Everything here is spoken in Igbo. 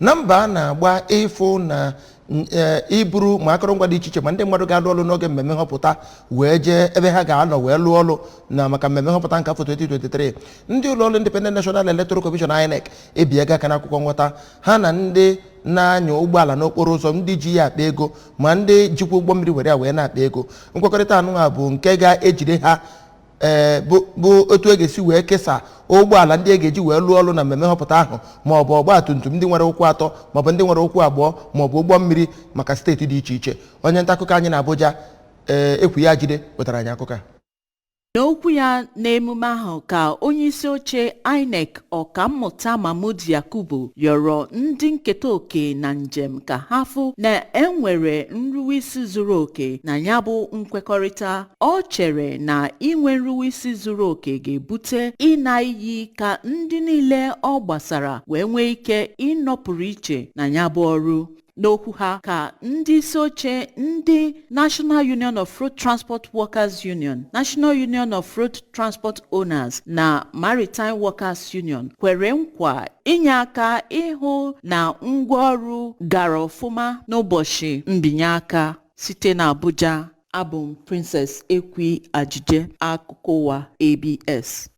Na mba a na-agba ịfụ na iburu ma akụrụngwa dị iche iche ma ndị mmadụ ga-alụ ọrụ n'oge mmemme nhọpụta wee jee ebe ha ga-anọ wee lụọ ọrụ na maka mmemme nhọpụta nke afọ 2023, ndị ụlọ ọrụ Independent National Electoral Commission, INEC, ebiega aka n'akwụkwọ nghọta ha na ndị na-anya ụgbọala n'okporo ụzọ, ndị ji ya akpa ego ma ndị jikwa ụgbọ mmiri were ya wee na-akpa ego. Nkwekọrịta anụnwa bụ nke ga-ejide ha ee bụ otu e ga-esi wee kesaa ụgbọala ndị e ga-eji wee lụọ ọrụ na mmemme nhọpụta ahụ, ma ọ bụ ọgba tum tum ndị nwere ụkwụ atọ, maọbụ ndị nwere ụkwụ abụọ, maọbụ ụgbọ mmiri maka steeti dị iche iche. Onye nta akụkọ anyị na Abuja, ee ekwu ya jide wetara anyị akụkọ a. N'okwu ya n'emume ahụ ka onyeisi oche INEC, Ọkammụta Mahmood Yakubu, yọrọ ndị nketa oke na njem ka ha fụ na enwere nruweisi zuru oke na ya bụ nkwekọrịta. Ọ chere na inwe nruweisi zuru oke ga-ebute ịna iyi ka ndị niile ọ gbasara wee nwee ike ịnọpụrụ iche na ya bụ ọrụ. N'okwu ha ka ndị isi oche ndị National Union of Road Transport Workers Union, National Union of Road Transport Owners na Maritime Workers Union kwere nkwa inye aka ịhụ na ngwaọrụ gara ọfụma n'ụbọchị mbinye aka. Site na Abuja, abụ m Princess Ekwi Ajije, akụkọ ụwa ABS.